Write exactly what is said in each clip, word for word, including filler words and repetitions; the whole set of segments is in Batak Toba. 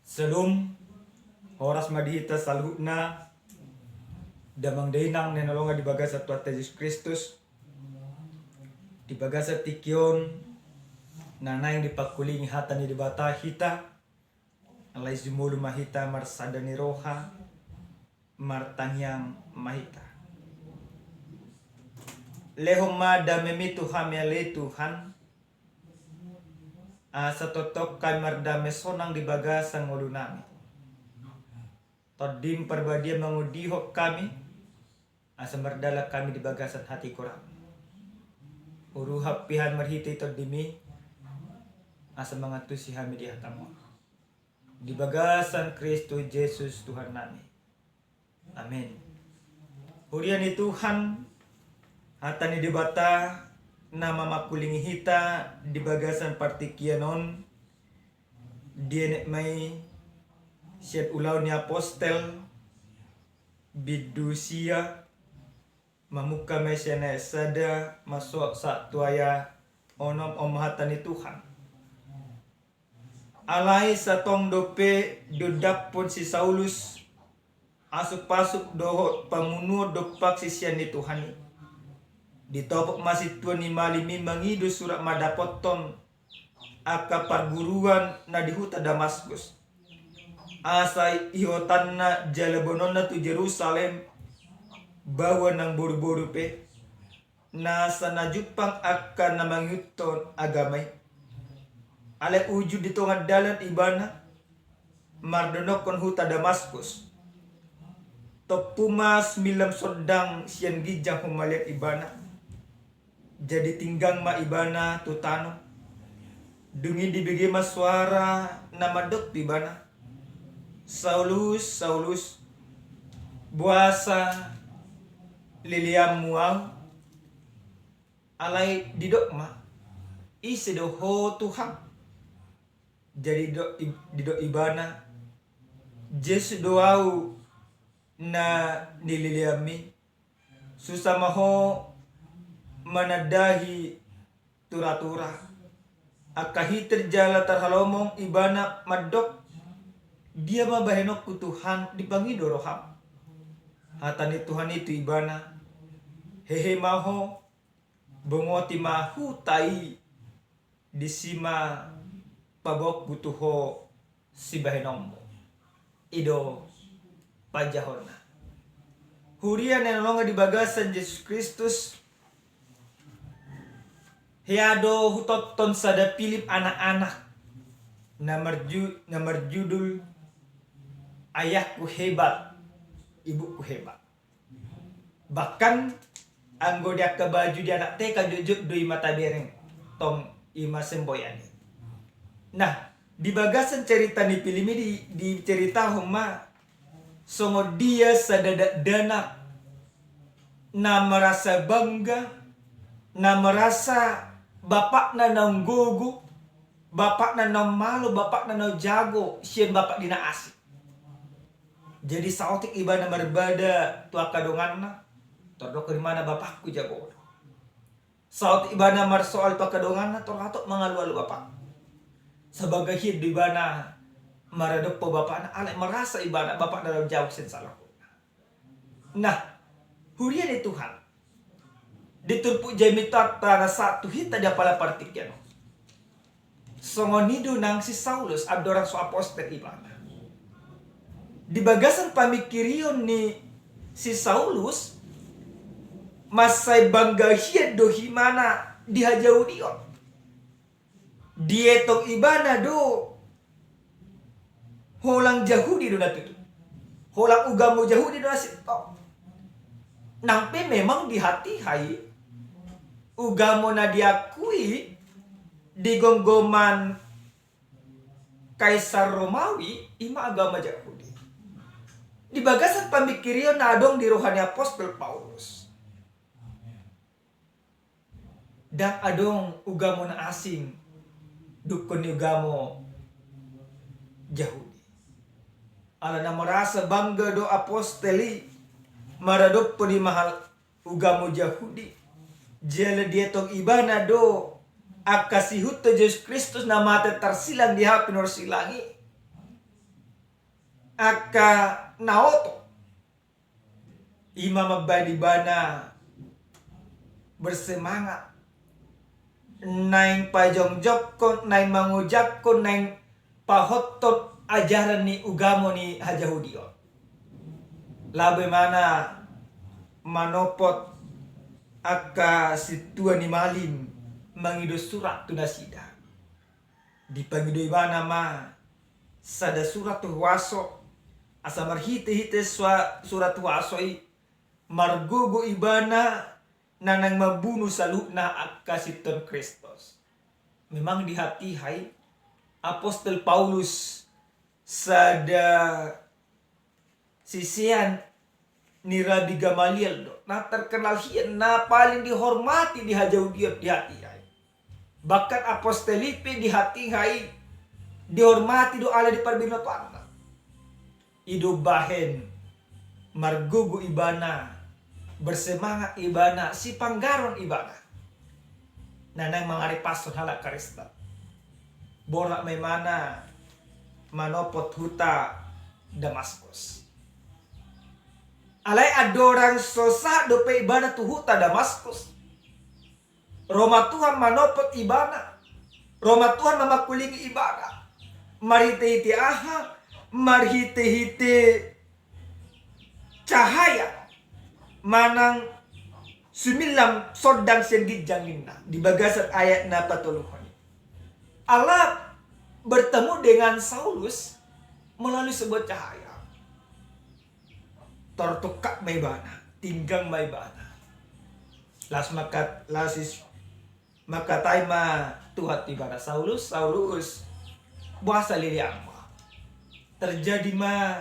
Syalom. Horas ma di hita saluhutna, damang dainang na hinaholongan di bagasan Tuhanta Jesus Kristus. Di bagasan tingki on na naeng dipangkulingi hata ni Debata hita, alai jumolo ma hita marsada ni roha, martangiang ma hita. Lehon ma damemi tu hami ale Tuhan, asa tongtong hami mardame sonang di bagasan ngolunami. Tondim Parbadia mangondihon hami, asa mardalan hami di bagasan hatigoranmi. Huruhap pe hami marhite tondimi, asa mangantusi hami di hatamu. Di bagasan Kristus Jesus Tuhannami. Amen. Huria ni Tuhan, hata ni Debata na mamangkulingi hita di bagasan partingkian on, dienet ma i sian Ulaon ni Apostel, bindu sia, mamungka ma i sian ayat sada, marsohot sahat tu ayat onom, on ma hata ni Tuhan. Alai satong dope diondaphon si Saulus, asupasup dohot pamunuon dompak sisean ni Tuhan i. Ditopot ma sintua ni malim i mangido surat mandapothon angka parguruan na di huta Damaskus, asa ihotanna jala boanonna tu Jerusalem, bahwa nang boruboru pe, na asa na jumpang angka na mangihuthon agama i. Alai uju di tonga dalan ibana, mardonokkon huta Damaskus. Tompu ma sumillam sondang sian ginjang humaliang ibana. Jadi tinggang ma ibana tu tano. Dung i dibege ma soara na mandok tu ibana: Saulus, Saulus, boasa leleanmu ahu? Alai didok ma: Ise do ho, Tuhan? Jadi didok ib-, didok ibana: Jesus do ahu na nileleanmi. Susa ma ho manandahi turatura. Angka hiter jala tarhalomong ibana mandok: Dia ma bahenonku, Tuhan, dipangido roham? Hata ni Tuhan i tu ibana: Hehe ma ho, bongoti ma huta i, disi ma paboanku tu ho sibahenonmu. I do panjahonna. Huria na hinaholongan di bagasan Jesus Kristus, hea do hutonton sada pilim anak-anak na marju-, na marjudul Ayahku Hebat, Ibuku Hebat. Bahkan anggo di angka baju di anak T K jotjot do i ma tabereng, tong i ma semboyan i. Nah, di bagasan cerita ni pilim i di, diceritahon ma songon dia sada dakdanak na merasa bangga, na merasa bapakna naung gogo, bapakna naung malo, bapakna naung jago sian bapak di na asing. Jadi saotik ibana marbada tu angka donganna, tor didok ibana: Bapakku jago do. Saotik ibana marsoal tu angka donganna, tor hatop mangalualu bapakku. Sabagian do ibana maradophon bapakna, alai merasa ibana bapakna naung jago sian saluhutna. Nah, huria ni Tuhan, di turpuk jamita na sahat tu hita di apala partingkian on, songon i do nang si Saulus, andorang so apostel ibana. Di bagasan pamingkirion ni si Saulus, mansai bangga hian do ibana di hajahudion. Dietong ibana do holang Jahudi do na tutu. Holang ugamo Jahudi do na sintong. Nang pe memang di hatiha i ugamo na diakui di gomgoman Kaisar Romawi, i ma agama Jahudi. Di bagasan pamingkirion na adong di roha ni apostel Paulus, ndang adong ugamo na asing dungkon ni ugamo Jahudi. Alana merasa bangga do apostel i maradophon i ma hal ugamo Jahudi. Jala dietong ibana do angka siihuthon Jesus Kristus na mate tarsilang di hape ni horsilang i. angka na oto. I ma mambahen ibana bersemangat, naeng pajongjongkon, naeng mangojakkon, naeng pahothon ajaran ni ugamo ni hajahudion. Laho ibana manopot angka sintua ni malim mangido surat tu nasida. Dipangido ibana ma sada surat tu huaso, asa marhitehite sua-, surat huaso i margogo ibana na naeng mambunu saluhutna angka sinton Kristus. Memang di hatiha i Apostel Paulus sada sisean ni Rabi Gamaliel do, na terkenal hian, na paling dihormati di hajahudion di hatiha i. Bahkan apostel i pe di hatiha i dihormati do ala di parbinotoanna. I do bahen margogo ibana, bersemangat ibana, sipanggaron ibana na naeng mangaripashon halak Kristen. Borat ma ibana manopot huta Damaskus. Alai andorang so sahat dope ibana tu huta Damaskus, ro ma Tuhan manopot ibana, ro ma Tuhan mamangkulingi ibana. Marhitehite aha? Marhitehite cahaya manang sumilam sondang sian ginjang ninna di bagasan ayat na patoluhon i. Allah bertemu dengan Saulus melalui sebuah cahaya. Tertungkap ma ibana, tinggang ma ibana. Laos mangkat-, laos is-, mangkatai ma Tuhan tu ibana, "Saulus, Saulus, boasa leleanmu?" Terjadi ma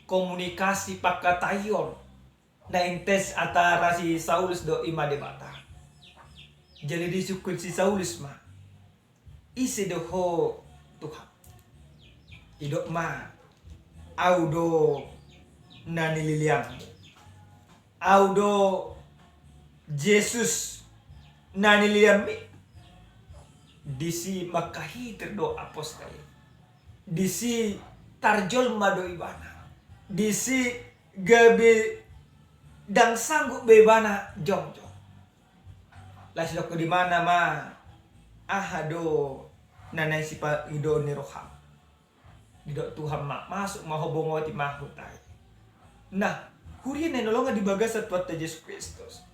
komunikasi pangkataion na intens antara si Saulus dohot i ma Debata. Jadi disungkun si Saulus ma, "Ise do ho Tuhan?" Didok ma, "Au do na nileleanmu. Au do Jesus na nileleanmi." Disi mangkahitir do apostel i. Disi tarjolma do ibana. Disi gabe ndang sanggup be ibana jongjong. Laos didok ibana ma, "Aha do na naeng sipangidoon ni roham?" Didok Tuhan ma, "Masuk ma ho, bongoti ma huta i." Nah, huria na hinaholongan di bagasan Tuhanta Jesus Kristus,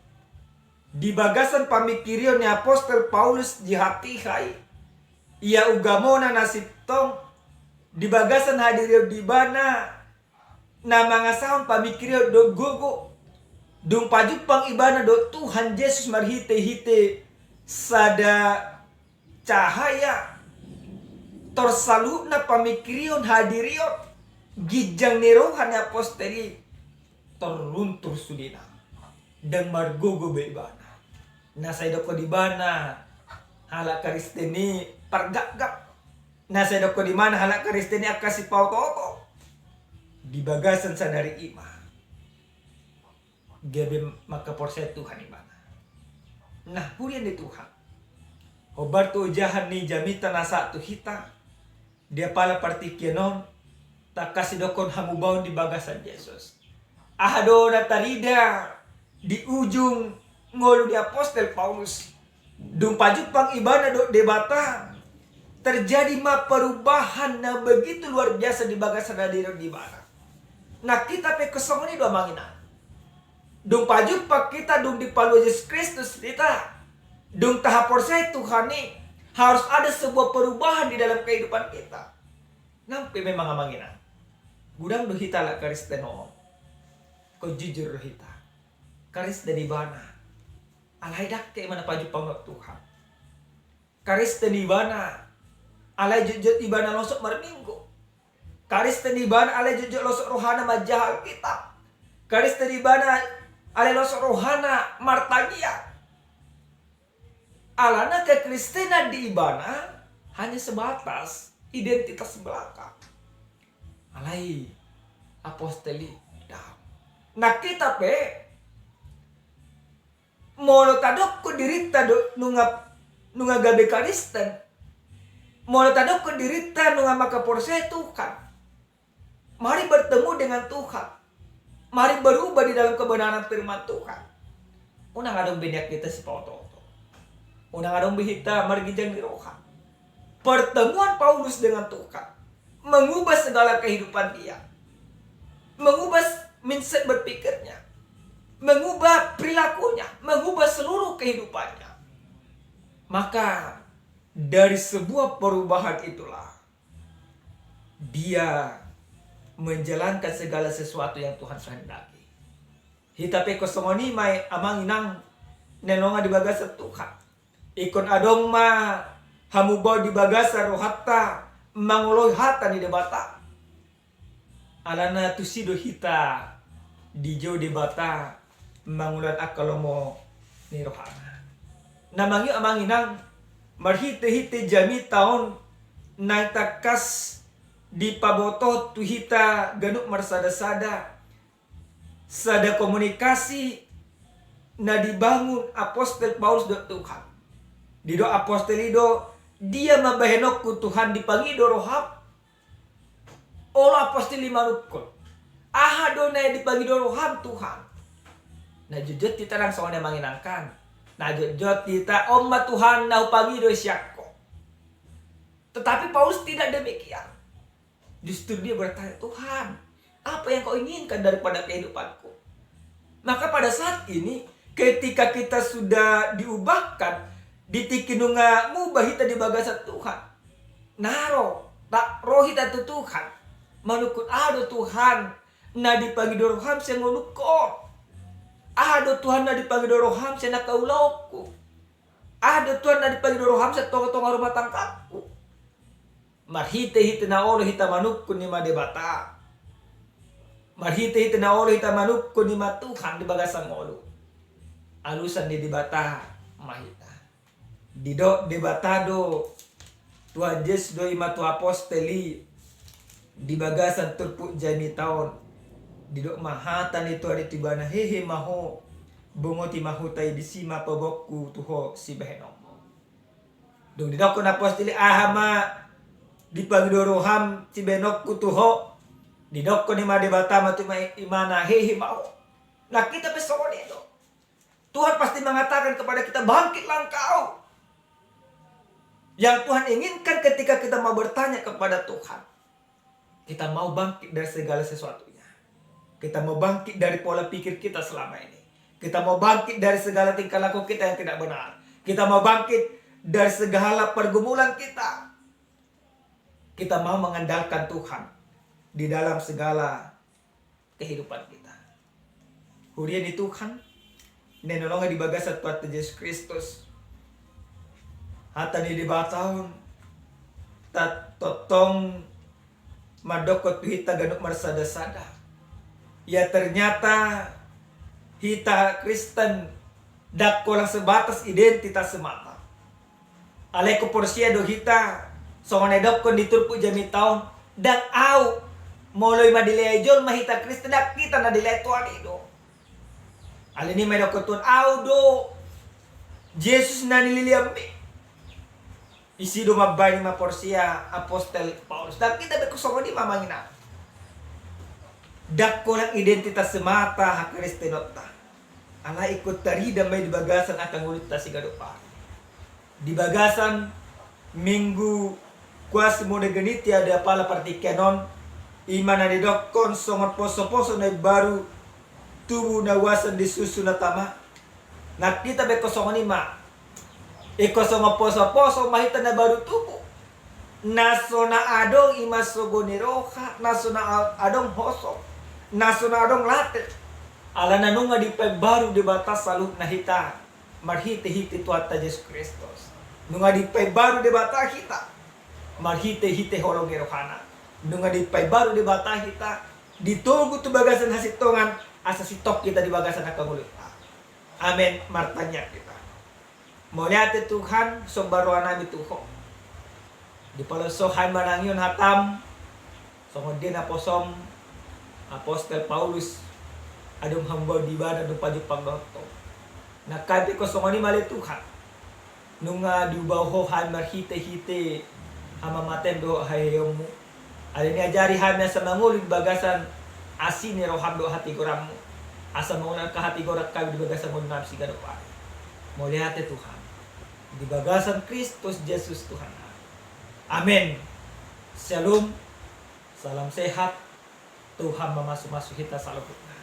di bagasan pamingkirion ni apostel Paulus di hatiha i, ia ugamona na sintong, di bagasan hadirion di ibana, na mangasahon pamingkirion dohot gogo, dung pajumpang ibana dohot Tuhan Jesus marhitehite sada cahaya, tor saluhutna pamingkirion, hadirion, ginjang ni roha ni apostel i tor luntur sudena. Ndang margogo be ibana. Na sai didokkon ibana halak Kristen i pargapgap. Na sai didokkon ibana halak Kristen i angka sipaotooto. Di bagasan sadari i ma gabe mangkaporseai Tuhan ibana. Nah, huria ni Tuhan, hombar tu ojahan ni jamita na sahat tu hita di apala partingkian on, tangkas didokkon hamubaon di bagasan Jesus. Aha do na tarida di ujung ngolu ni apostel Paulus? Dung pajumpang ibana dohot Debata, terjadi ma perubahan na begitu luar biasa di bagasan hadirion di ibana. Nah, hita pe songon i do, amang inang. Dung pajumpang hita, dung dipalua Jesus Kristus hita, dung tahaporseai Tuhan i, harus ada sebuah perubahan di dalam kehidupan kita. Nang pe memang, amang inang, godang do hita halak Kristen on. Ingkon jujur do hita. Kristen ibana, alai ndang hea ibana pajumpang dohot Tuhan. Kristen ibana, alai jotjot ibana losok marminggu. Kristen ibana, alai jotjot losok rohana manjaha Alkitab. Kristen ibana, alai losok rohana martangiang. Alana kekristenan di ibana hanya sebatas identitas belaka. Alai apostel i ndang. Nah, hita pe, molo tadokkon dirinta do nunga, nunga gabe Kristen, molo tadokkon dirinta nunga mangkaporseai Tuhan, Mari bertemu dengan Tuhan. Mari berubah di dalam kebenaran firman Tuhan. Unang adong be nian hita sipaoto-oto. Unang adong be hita marginjang ni roha. Pertemuan Paulus dengan Tuhan mengubah segala kehidupan dia. Mengubah mindset berpikirnya. Mengubah perilakunya. Mengubah seluruh kehidupannya. Maka dari sebuah perubahan itulah dia menjalankan segala sesuatu yang Tuhan kehendaki. Hita pe ingkon songon i ma amang inang na hinaholongan di bagasan Tuhan. Ingkon adong ma hamubaon di bagasan rohanta mangoloi hata ni Debata. Alana tusi do hita dijou Debata mangulahon angka lomo ni rohana. Na mangihut amang inang, marhite-hite jamita on naeng tangkas dipaboto tu hita ganup marsada-sada sada komunikasi na dibangun apostel Paulus dohot Tuhan. Didok apostel i do, dia ma bahenonku Tuhan, dipangido roham? Olo apostel i manungkun, aha do na dipangido roham Tuhan? Na jotjot hita ndang songon i amang inang kan. Na jotjot hita on ma Tuhan na hupangido sian Ho. Tetapi Paulus tidak demikian. Justru dia bertanya, Tuhan, apa yang Kau inginkan daripada kehidupanku? Maka pada saat ini, ketika kita sudah diubahkan, di tingki nunga mubah hita di bagasan Tuhan, na ro, tak ro hita tu Tuhan, manungkun, aha do Tuhan na dipangido roham sian ngolungku on? Aha do Tuhan na dipangido roham sian angka ulaonku? Aha do Tuhan na dipangido roham sian tonga-tonga rumah tanggaku? Marhite-hite na olo hita manungkun i ma Debata. Marhite-hite na olo hita manungkun i ma Tuhan di bagasan ngolu. Alusan ni Debata ma hita. Didok Debata do, Tuhan Jesus do i ma tu apostel i di bagasan turpuk jamita on. Didok ma hata ni Tuhan i tu ibana, hehe ma ho, bongoti ma huta i, disi ma paboaonku tu ho sibahenonmu. Dung didokkon apostel i, aha ma dipangido roham sibahenonku tu ho? Didokkon i ma Debata ma tu ima-, ibana, hehe ma ho. Nah, kita pe songon i do. Tuhan pasti mengatakan kepada kita, bangkitlah engkau. Yang Tuhan inginkan ketika kita mau bertanya kepada Tuhan, kita mau bangkit dari segala sesuatunya. Kita mau bangkit dari pola pikir kita selama ini. Kita mau bangkit dari segala tingkah laku kita yang tidak benar. Kita mau bangkit dari segala pergumulan kita. Kita mau mengandalkan Tuhan di dalam segala kehidupan kita. Huria ni Tuhan na hinaholongan di bagasan Tuhanta Jesus Kristus, hata ni Debata on tongtong mandokkon tu hita ganup marsada-sada. Ya, ternyata hita Kristen ndang holan sebatas identitas semata. Alai ingkon porsea do hita, songon na didokkon di turpuk jamita on, ndang ahu, molo i ma dilehon jolma hita Kristen, ndang hita na dilehon Tuhan i do. Alani i ma didokkon Tuhan, ahu do Jesus na nilehonmi. Disi do mambahen i ma porsea apostel Paulus. Ndang hita be ingkon songon i ma amang inang. Ndang holan identitas semata hakristenonta. Alai ingkon tarida ma i di bagasan angka ngolunta siganup ari. Di bagasan Minggu Quasimodogeniti, di apala partingkian on, i ma na didokkon songon poso-poso na imbaru tubu na uasan di susu na tama. Nang hita be ingkon songon i ma. Ingkon songon poso-poso ma hita na baru tubu. Na so na adong i ma sogo ni roha, na so na a-, adong hosom, na so na adong late. Alana nunga dipaimbaru Debata saluhutna hita marhite-hite Tuhanta Jesus Kristus. Nunga dipaimbaru Debata hita marhite-hite holong ni rohana. Nunga dipaimbaru Debata hita, ditogu tu bagasan hasintongan, asa sintong hita di bagasan angka ngolunta. Amen. Martangiang hita. Mauliate Tuhan, somba rohanami tu Ho. Dipaloas Ho hami manangihon hatam, songon dia naposom apostel Paulus, adong hamubaon di ibana dung pajumpang dohot Ho. Nang hami pe ingkon songon i ma ale Tuhan. Nunga diubaon Ho hami marhite-hite hamamate dohot haheheonmu. Alani i ajari hami asa mangolu di bagasan asi ni roham dohot hatigoranmu, asa mangolu angka hatigoran hami di bagasan ngolunami siganup ari. Mauliate Tuhan. Di bagasan Kristus Jesus Tuhannami. Amen. Syalom. Salam sehat. Tuhan mamasumasu hita saluhutna.